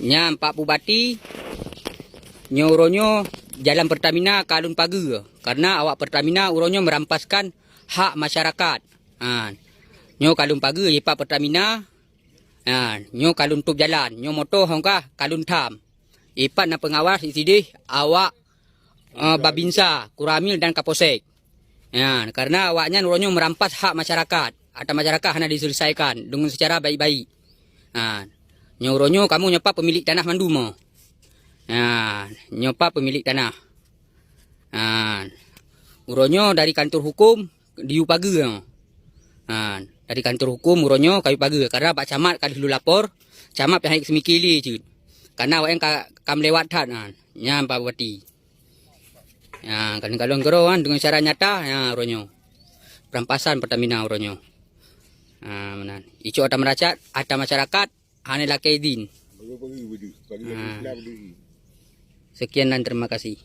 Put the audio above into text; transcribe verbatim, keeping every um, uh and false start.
Nyan Pak Bupati, nyoe uroe nyoe jalan Pertamina ka lôn pageue, karena awak Pertamina uroe nyoe merampaskan hak masyarakat. Ha, nyoe ka lôn pageue, ipat Pertamina. Ha, nyoe ka lôn tôp jalan, nyoe moto hongkah ka lôn tham. Ipat na pengawas sideh awak, eh, Babinsa, Koramil dan Kapolsek. Ha, karena awaknyan uroe nyoe merampas hak masyarakat, harta masyarakat hana diselesaikan dengan secara baik-baik. Ha, nyoe uroe nyoe kamoe nyoe pat pemilik tanah mandum. Ha, nyoe pat pemilik tanah. Ha, uroe nyoe dari kantor hukum diyue pageue. Ha, dari kantor hukum uroe nyoe kayue pageue, karena bak camat ka lheueh lôn lapor, camat pih hana seumike lé cit. Karena awaknyan ka, ka meulewat that, ha. Nyan Pak Bupati. Ha, kalon-kalon keudroe kan dengan cara nyata, ha, uroe nyoe. Perampasan Pertamina uroe nyoe. Ha, meunan. Icok harta masyarakat, harta masyarakat hana lakée idin. Ha. Sekian dan terima kasih.